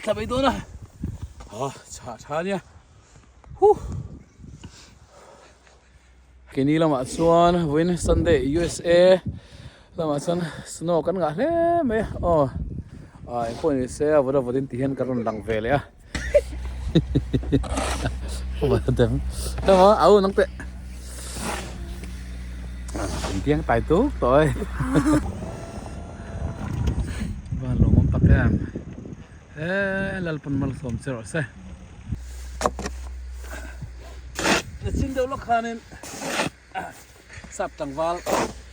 thla mai dawn a ha chhah tha ania huh keini lamah chuan vawiin Sunday USA lamah chuan snow kan ngah hle mai a aw ah engpawh ni se a vawt a vawt in ti hian kan rawn lang ve leh a au nang teh tiang tai tuk tawh e van lawmawm tak em he lalpan malsawm che rawh se chin deuh lawk khanin sap tlangval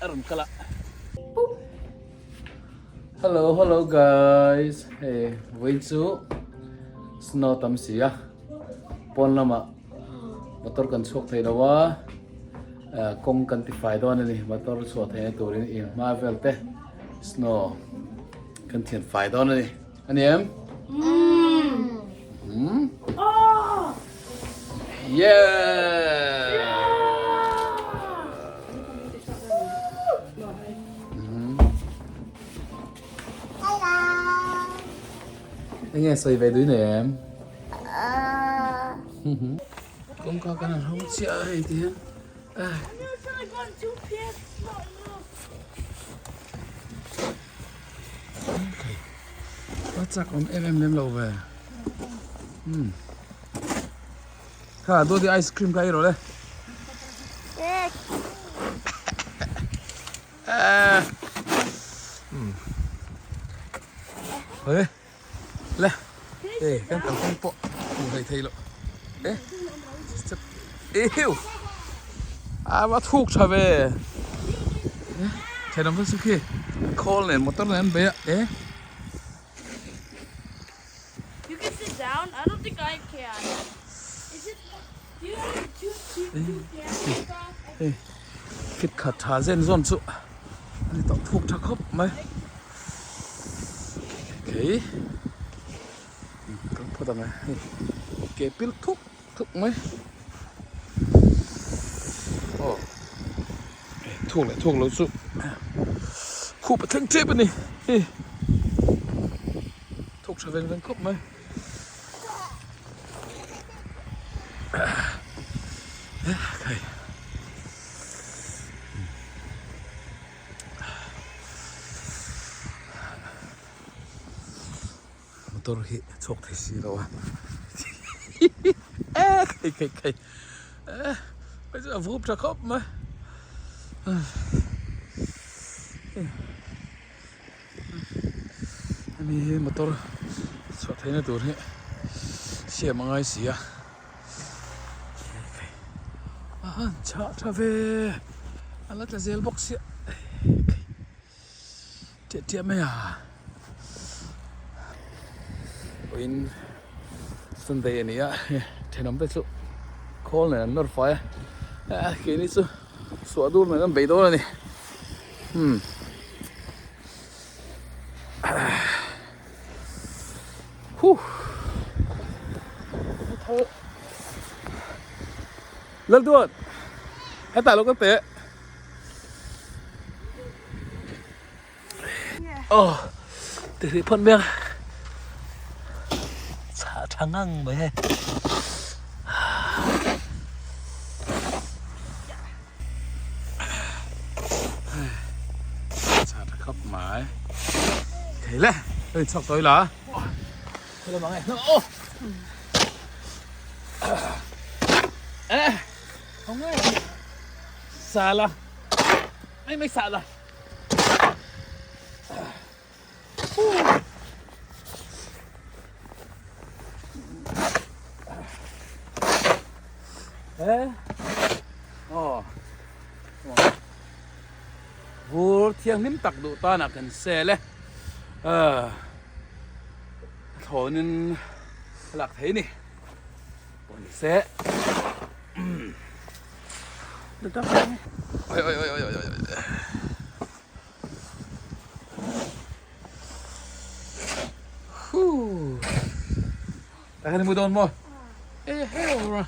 a rawn kal a hello hello guys hei vawiin chu snow tam si a pawn lamah motor kan chhuak thei lo a kawng kan ti fai dawn a ni motor chhuah theihna turin in hma vel te snow kan thian fai dawn a ni a ni em umm yeah Enge sawi ve duin em? Kawngka kan han hawng chiah a hei ti hian. A chak awm em em lem lo ve. Kha dawt i ice cream kha ei rawh le. Ê le ê kan kalkawng pawh hmuh hleih theih loh e step ehiu a va thuk tha ve thenawm te chu khi khawl nen motor nen an bei a e. You can sit down. I don't think I can. Is it? Do you have two, two, two cans Hei fit khat tha zen zawn chu a ni tawh thuk tha khawp mai. Kei kal phawt ang e hei ke pil thuk thuk mai. Aw thuk leh thuk lo chu khup a thleng tep a ni hei thuk tha veng veng khawp mai. Motor hi a chhuak thei si lo a e khai khai khai e hei chu a vup tha khawp mai hemi hi motor chhuah theihna tur hi siam a ngai si a a han chhah tha ve a la tla zel bawk sia Tiah tiah mai a pawhin Sunday a ni a thenawm te chu khawl nen an nawr fai a keini chu suah dur nen an bei dawn a ni umm huh Lalduat hetah lo ka teh. Aw ti hrih phawt mek chhah tha ngang mai hei chhah tha khawp mai thei le hei chhuak tawi la hello mang e aw eh không nghe xa la Mấy mấy sợ rồi. Ê. Ồ. Vur thianghlim tak duh tan ah kan sel e. Ờ. Thlawnin lak thei ni. Pawh ni se. Oi oi oi oi oi oi. Huh. Ta kan mu dawn maw? E heo ra.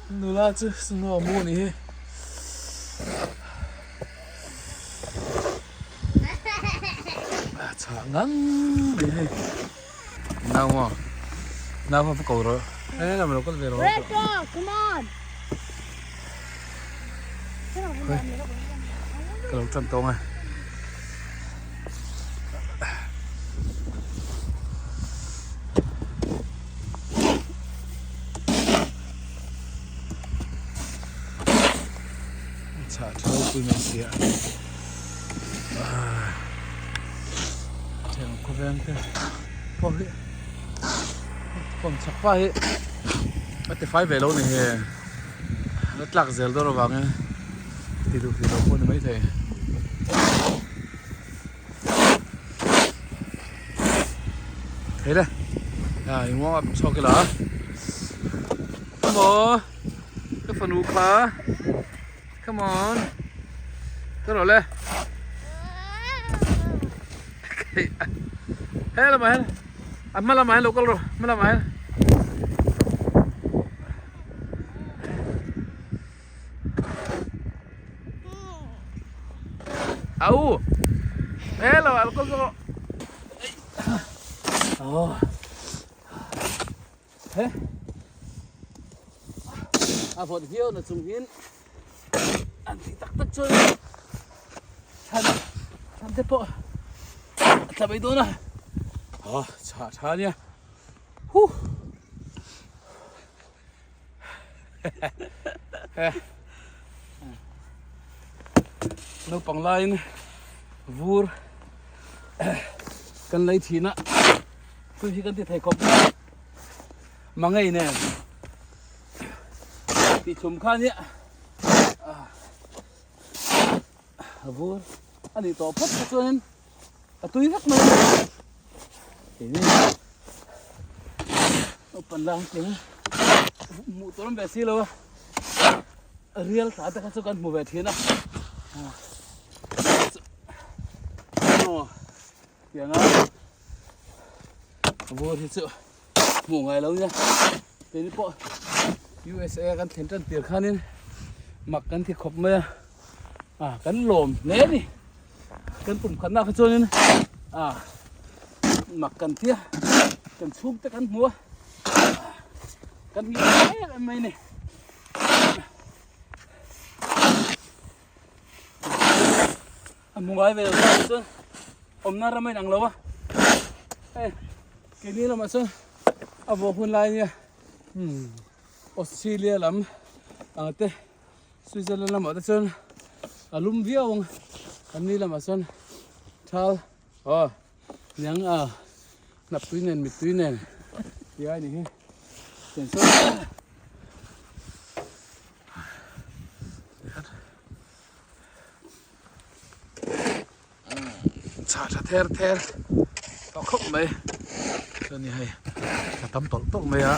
Nula chu snow mu ni hi. A chhah ngang mai hei nau maw nau kha va ko rawh he lam lo kal ve rawh Red dog, come on. Ka lo tan tawng a. Chhah tha ropui mai sia. Thian khawveng te pawh hi kawm chak pa hi a ti fai ve lo ni he la tlak zel dawn avangin ti duh hrih lo pawh ni maithei. Thei le a in warm up chhuak ila come on ka fanu kha come on ka rawh le he lamah hian a hma lamah hian lo kal rawh hma lamah hian. Au hello al kal rawh oh he a vawt viau na chung hian an ti tak tak chuan thlan thlan te pawh a tla mai dawn a oh chhah tha ania huh Naupang laiin vur kan lei thin a tui hi kan ti thei khawp mai a mangei nen tih thlum kha nia a vur a nih tawh phawt kha chuanin a tui vek mai a keini naupang lang tling hmuh tur an ve si lo a rial tla te kha chu kan hmu ve thin a tiang a vur hi chu hmuh ngai lo nia keini pawh USA kan thlen tan tir khanin mak kan ti khawp mai a ah kan lawm hle a ni. Kan kum khatna kha chuanin ah mak kan tia kan chhung te kan hmu a kan hmu em em mai ni a hmu ngai ve lo chuan awmna ram a inang lo a hei keini lamah chuan a vawh hun lai nia Australia lam ang te. Switzerland lamah te chuan a lum viau ang an ni lamah chuan thal aw niang a hnap tui nen mit tui nen ti ai ni hi chen sawn chhah tha ther ther tawh khawp mai chuan ni hei a tam tawlh tawlh mai a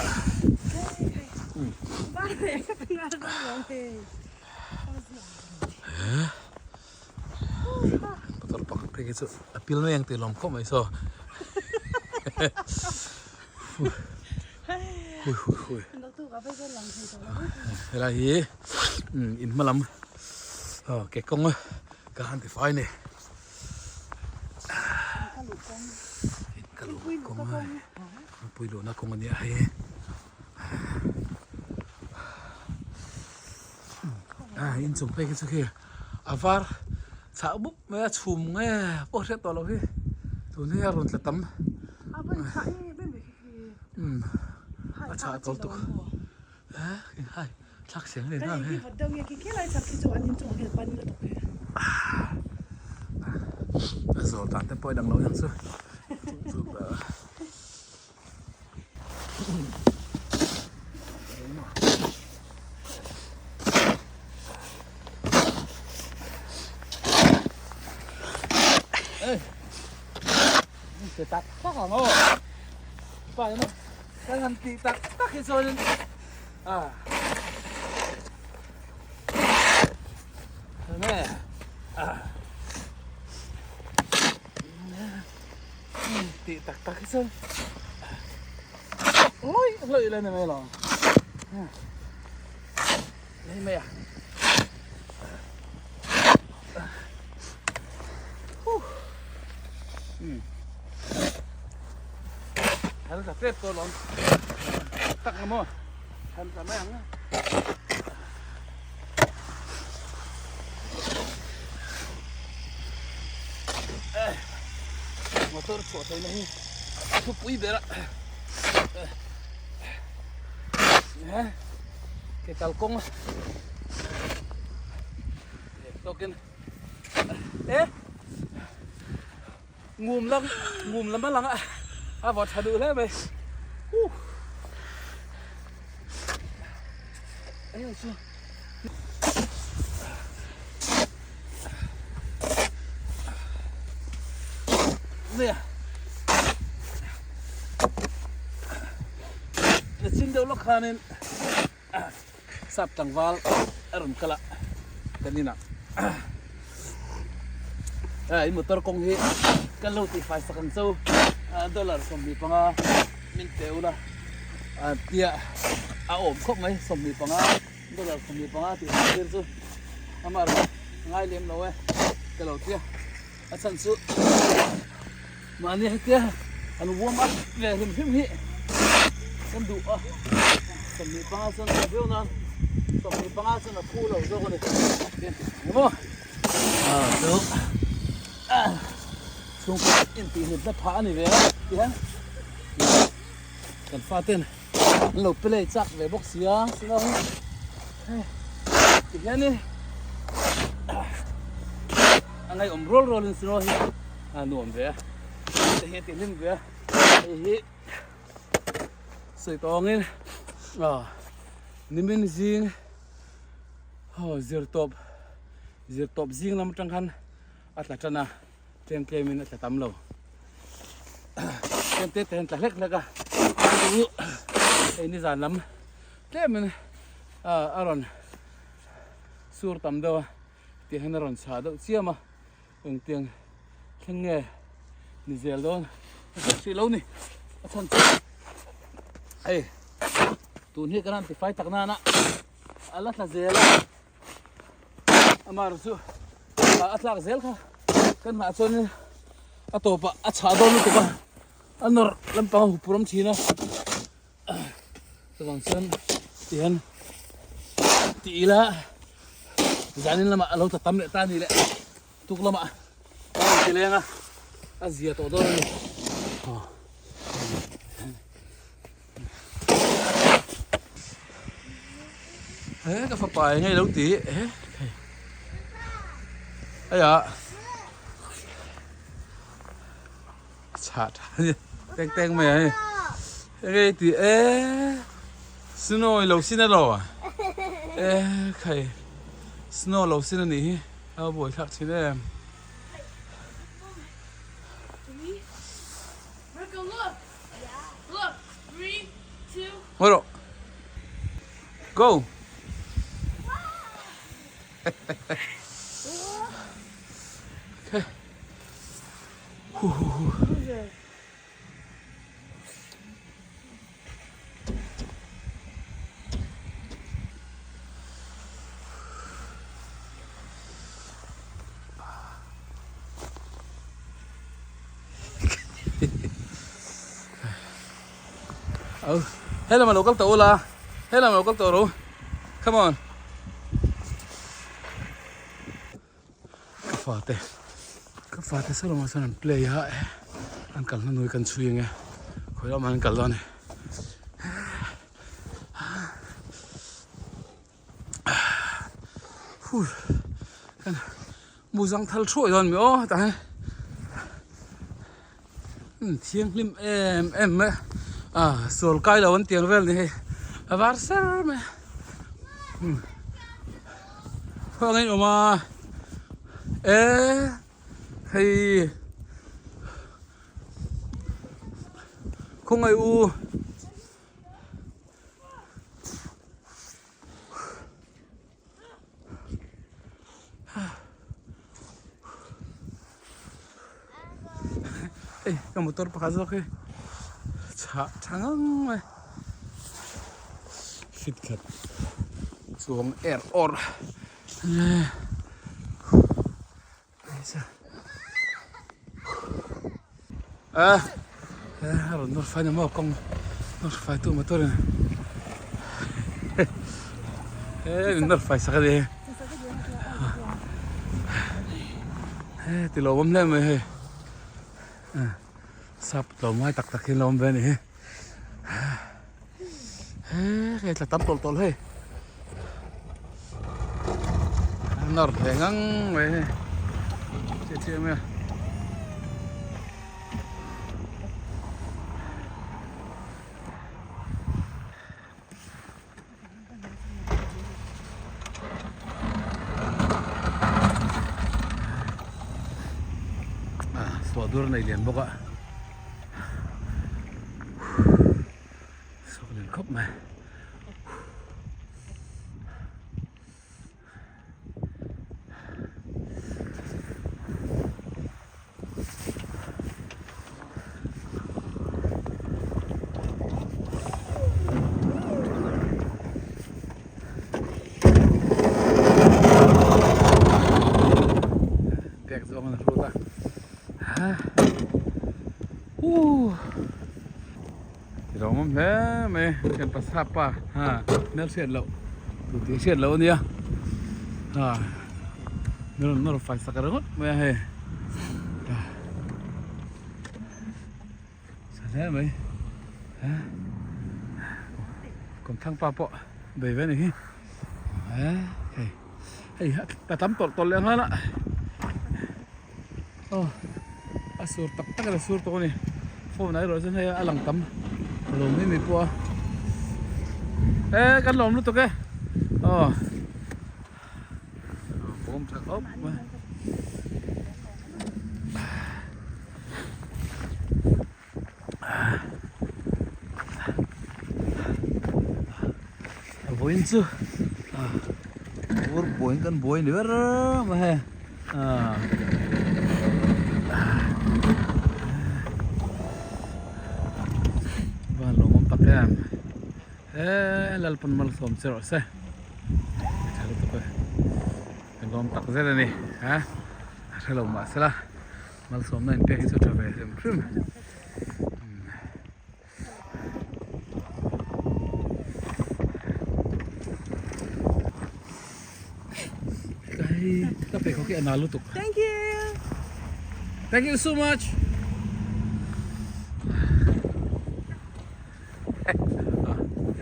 motor pakhat phei khi chu a pil mai ang tih lawm khawp mai saw hui hui hui helai hi in hma lam ke kawng a. Ka han ti fai ni. Ka luh kawng a. Pui luhna kawng a nia hei. A inchung phei khi chu khi a var chhah buk mai a chhum nge pawh hriat tawh loh hi. Tun hi a rawn tla tam. A chhah tawlh tuk. Hai thlak siang leh nghal hei. A zawr dan te pawh a dang lo ang chu. Tak tak ang aw. Pa Kan han tih tak tak hi chuanin ah enge ah tih tak tak hi chuan hlawih hlawih la ni mai lo mai mai a huh. Thal tla tep tawh alawm tak ang maw thal tla mai ang motor chhuah theihna hi a thupui ber a ke kalkawng tawkin e Ngum lam ngum lam a lang a a vawt tha duh hle mai huh eng chu nia na chin deuh lawk khanin sap tlangval a rawn kal a kan inah i motor kawng hi kan lo tihfai sak ang cho dollar 25 min pe ula tia a awm khawp mai 25 dollar 25 tih tir chu amah erawh ngai lem lo e ka lo tia a chhan chu mahni hetia an warm up ve hlim hlim hi kan duh a 25 chuan a viau nan 25 chuan a phu lo zawk a ni maw chu chhungkaw intihhlipna phah a ni ve a tihian kan faten an lo play chak ve bawk sia silo hi tihianin a ngaihawm rual rualin snow hi a nuam ve a te hi a ti hlim ve a hei hi sawi tawngin nimin zing zirtawp zirtawp zing lam atang khan a tla tan a tlem tlem in a tla tam lo tlem te te hian tla hlek hlek a chu hei nizan lam tlem in a rawn sur tam deuh a tih hian a rawn chhah deuh chiam a engtiang thleng nge ni zel dawn a hriat hrih lo ni a chhan chu hei tun hi kan han tifai tak nana a la tla zel a Amar chu a tlak zel kha kan hnah chuan a tawpah a chhah dawn lutuk a a nawr lampang a hup rawm thin a chuvang chuan tihian ti ila zanin lamah a lo tla tam leh ta a ni leh tuk lamah a rawn ti leng a a zia tawh dawn a ni. He ka fapa eng nge lo ti he aya chha tha teng teng mai ai eng nge ti e snow lo sin a lo e khai snow lo sin a nih hi a buai thlak thin em. Ngawih rawh. Go. Okay. Hu hu hu. Ừ, hết là mà lỗ các tổ là hết là mà lỗ các tổ rồi. Come on. Ka fate ka fate saw lamah sawn an play a an kalna nui kan chhui ang e khawi lamah an kal dawn a ni. Muzang thal thuai dawn mi aw tah hian thianghlim em em mai a sual kai lo an tiang vel ni hei a var ser mai a khawngaih awm a e hei khawngaih u. Hei ka motor pakhat zawk hi chhah tha ngang mai fit khat chuang er awr a. A rawn nawr fai na maw kawng nawr fai tu motor in he min nawr fai sak a ni he ti lo awm hle mai hei sap tlawmngai tak tak hi an lo awm ve a ni hi he hei tla tam tawlh tawlh hei a nawr ve ngang mai hei chiah chiah mai a. Suah dur nei lian bawk a suak lian khawp mai. Pek zawng an hrut a ha uh Ti lo awm hle mai thian pasa pa ha hmel hriat loh tu tih hriat loh ania ha min rawn nawr fai sak ringawt mai a hei tha hle mai ha kawmthlang pa pawh bei ve a ni hi hei hei a tam tawlh tawlh leh nghal a aw a sur tak tak a sur tawh a ni phone ah erawh chuan hei a lang tam a lo mai mai pawh a e kan lawm lutuk e aw bawm tha khawp mai a vawiin chu vur buaiin kan buai ni ber mai hei van lawmawm tak em he Lalpan malsawm che rawh se tha lutuk e kan lawm tak zet a ni ha a hrelo mahsela. Malsawmna inpek hi chu tha ve hrim hrim. Ka pe khawk hi a nal lutuk. Thank you. Thank you so much.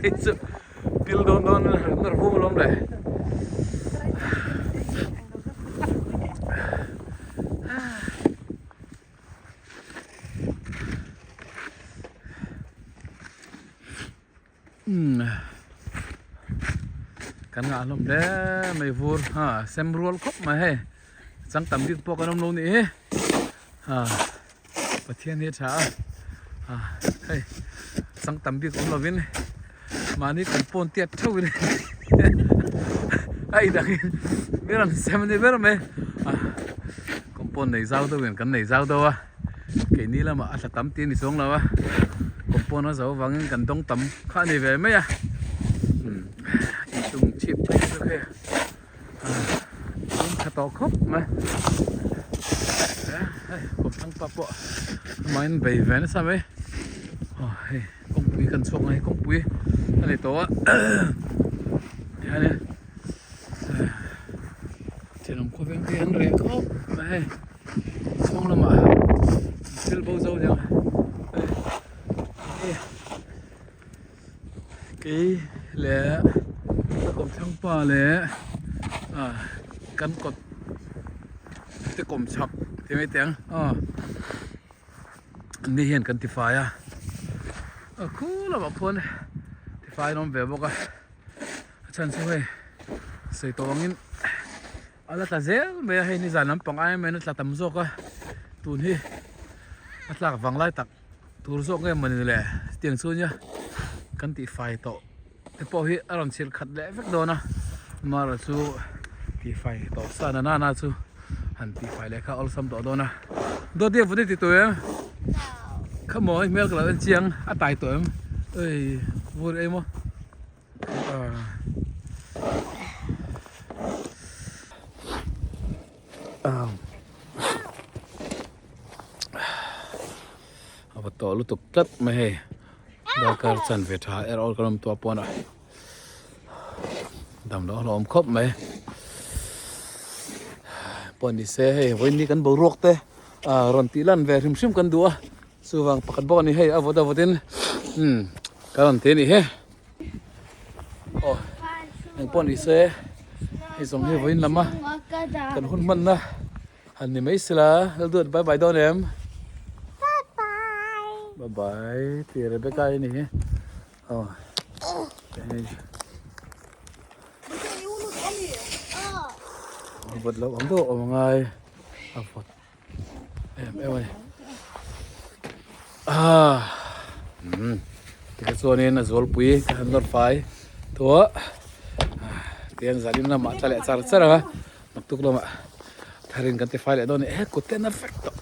Hei chu pil dawn dawn a rawng alawm le. Kan ngah hlawm hle mai vur ha sem rual khawp mai hei chang tam bik pawh kan awm lo nih hi ha Pathian hi a tha a ha hei chang tam bik awm lovin mahni kan pawn tiat theuh in a inang in mi rawn sem a ni ber mai a compound nei zau deuh in kan nei zau deuh a keini lamah a tla tam tih a ni chuang lo a compound a zo avangin kan dawng tam kha a ni ve mai a inchung chhip phei chu hei a tha tawh khawp mai hei kawmthlang pa pawh amahin bei ve nasa mai aw hei kawngpui kan chhuak mai kawngpui a ni tawh a tihianin thenawm khawveng te an reh khawp mai hei chhung lamah thil bo zo aniang hei kei leh ka kawmthlang pa leh ah kan kawt te kawm chhak ti mai teh ang aw ni hian kan tifai a a khu lamah khuan tifai an awm ve bawk a a chhan chu hei sawi tawh angin a la tla zel mai a hei nizan lampang ai maiin a tla tam zawk a tun hi a tlak vang lai tak. Tur zawk nge mawni le tiang chu nia kan tih fai tawh te pawh hi a rawn chhilh khat leh vek dawn a amaherawh chu tih fai tawh sa na nana chu han tih fai leh kha awlsam tawh dawn a dawt hi a vun i ti tawh em kha maw i hmel ka lo en chiang a tai tawh em ei vur ei maw ah. A va tawh. tawh lutuk tlat mai hei darkar chanve tha erawh kan awm tawh pawnah damlo a hlawm khawp mai pawh ni se hei vawiin kan boruak te ah rawn tih lan ve hrim hrim kan duh a chuvang pakhat bawk a ni hei a vawt a vawt in umm ka rawn ti a nih hi aw eng pawh ni se hei zawng hi vawiin lama kan hun hmanna han ni mai sela Lalduat bye bye dawn em bye bye tih Rebecca i ni hi. Aw hei a vawt loh ang deuh a awm angai a vawt em em a ni ah umm tikha chuanin a zualpui ka han nawr fai tawh tihian zanin lamah tla leh char char ang a naktuk lamah tharin kan ti fai leh dawn a ni e kut te a na vek tawh.